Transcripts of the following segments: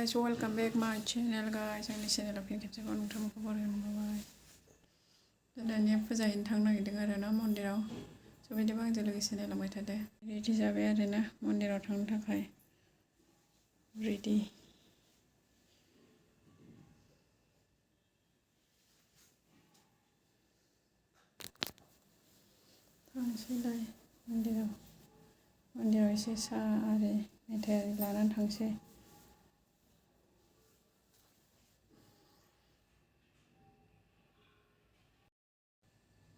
Guys, welcome back my channel guys. आंनि चेनेलाव फिन खेबसेबाव नोंथांमोनखौ बरायबाय। दानिया फुजा हैनो थांनो नागिरदों आरो ना मन्दिराव। स' बिदिबा आंजों लोगोसे नायलांबाय थादो। रेडि जाबाय आरो ना मन्दिराव थांनो थाखाय। रेडि। थांसैलाय मन्दिराव एसे साहा आरि मेथाइ आरि लानानै थांसै।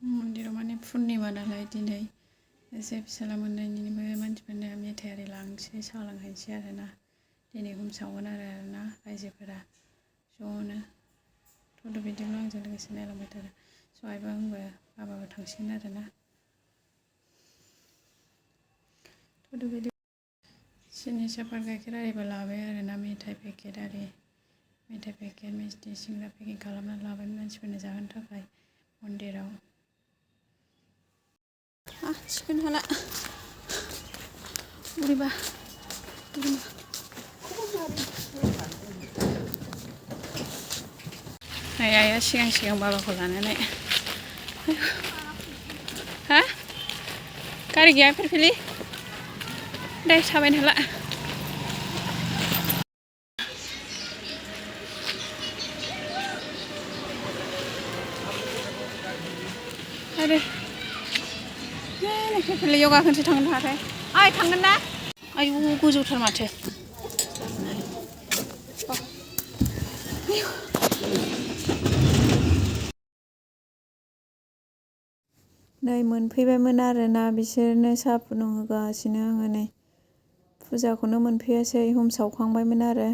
मन्दिराव माने पुर्निमा नालाय दिनै एसे फिसाला मोननायनिबो मानसिफोरनो मेथाइ आरि लांसै साहा लांहैसै आरो ना। दिनै हुम सावगोन आरो ना रायजोफोरा ज'नो। थ' बिदिब्ला आंजों लोगोसे नायलांबाय थादो। स' आइबो आंबो बाबाबो थांसिगोन आरो ना। थ' बिदि सिनि सापात गाइखेर आरिबो लाबाय आरो ना मेथाइ पेकेट आरि मेथाइ पेकेट मिस्टि सिंग्रा पेकिं खालामनानै लाबाय मानसिफोरनो जाहोनो थाखाय मन्दिराव। सिखोन हाला बोरैबा नै आइया सिगां बाबाखौ लानानै हा गारि गैया फिरफिलि दे थाबायनो हाला आरो फिरफिलियाव गाखोनोसै थांनो थाखाय ओइ थांगोन ना आयु गोजौथार माथो नै मोनफैबायमोन आरोना बिसोरनो साहा फुदुंहोगासिनो आङो नै फुजाखौनो मोनफैयासै हुम सावखांबायमोन आरो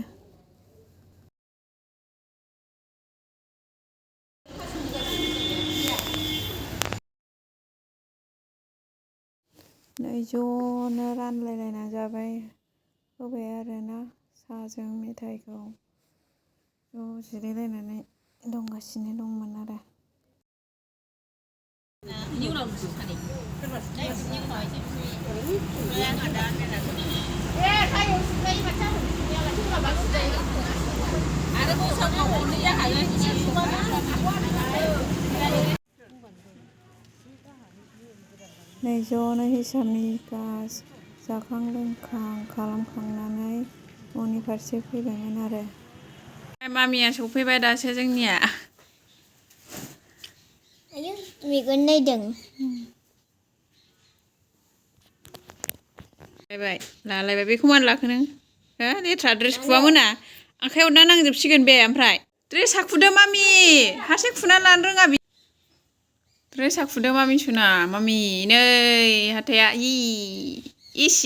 नै ज'नो रानलायलायना होबाय आरोना साहाजों मेथाइखौ ज' जिरायलायनानै दंगासिनो दंमोन आरो नै ज'नो हिसाब निकास जाखां लोंखां खालामखांनानै न'नि फारसे फैबायमोन आरो मामिया सफैबाय दासो जोंनिया आयौ मेगन नायदों लालायबाय बेखौ मानो लाखो नों हो लेथ्रा ड्रेस खुवा मोना आखाइयाव दा नांजोबसिगोन बे ओमफ्राय ड्रेसा खुदो मामि हारसिं खुना लानो रोङा बि ड्रेसा खुदो मामि सुना मामि नै हाथाया इस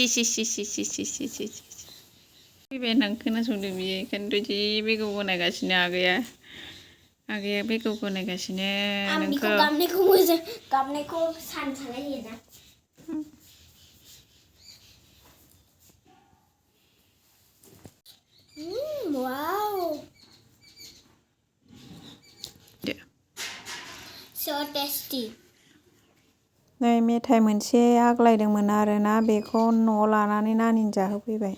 फैबाय होननानै खोनासंदों बियो ओंखायनोथ' जि बेगाव नायगासिनो आगैया बेगाव नायगासिनो नोंखौ गाबनायखौ सानसानाय होयोना वाव so tasty नै मेथाइ मोनसे आग्लायदोंमोन आरोना बेखौ न'आव लानानै नानिनो जाहोफैबाय